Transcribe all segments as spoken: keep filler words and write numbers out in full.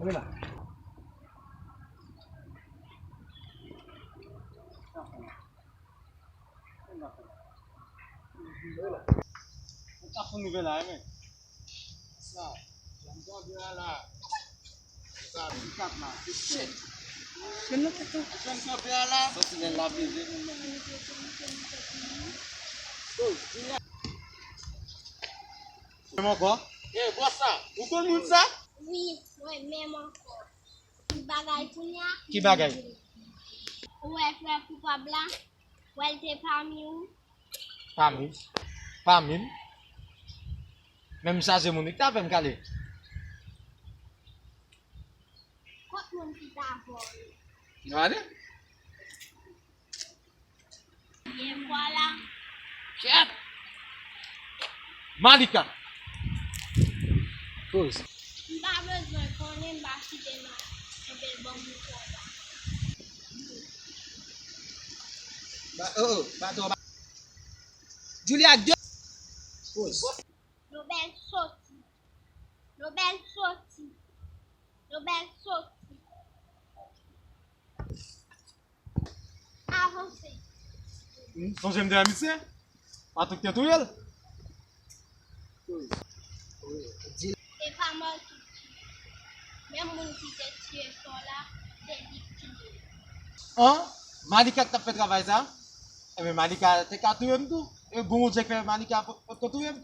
Rela. Ou ka fout nouvèl la, men. Sa, janm kanpe a la. Sa, pick up la, se shit. Menm nan tèt ou. Janm kanpe a la. Santinèl la vize. Menm ankò. Eh, bò sa, ou konn moun sa? Wi, mwen menm ankò. Ki bagay kounye a? Ki bagay? Ou wè frè koupab la? Wè l te pami ou? Pami? Pami m? Men m chaje moun, li k ta fè m kale. Kot moun ki t avè w yo? Nou ale? Byen vwala. Kèt! Malika! Koz. M pa bezwen konnen, m pa kite non. Enben, ban m mikwo a. Ba, oh, oh, ba, to, ba. Julia, de. Koz. Nobèl soti. Nobèl soti. Nobèl soti. Avanse. Hmm, sonje m te amitye. Patrick te touye l. E pa mò tou. Menm moun ki te tiye Sò la, se li k tiye l. An? Malika k t ap fè travay sa? Enben, Malika te ka touye m tou. E bon Bondye k fè Malika pot, pot ko touye m.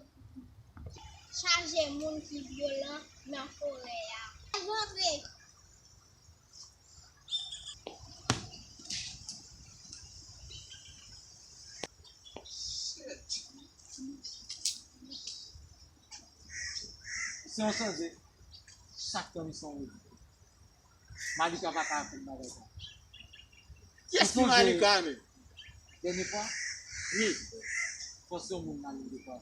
Chaje moun ki vyolan nan forè a. Antre! Se yon sonje, chak tan li se yon redi. Malika pa ka aprann bagay sa. Kiyès ki Malika menm? Dènye fwa? Wi. Fò se yon moun nan liy de fwa.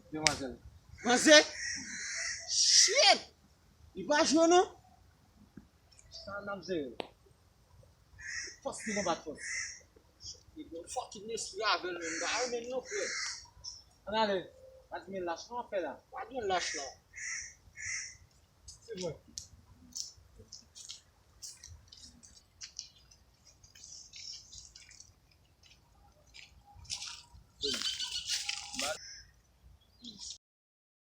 Demwazèl. Manzè? Shit! Li pa jwe non. Sa n ap jere. Fòs ki konbat fòs. Li gen yon fucking lespri avè l menm, m pa renmen l non, frè. Ann ale. Pa t gen lach non ap fè la. Pa t gen lach la. Se vre.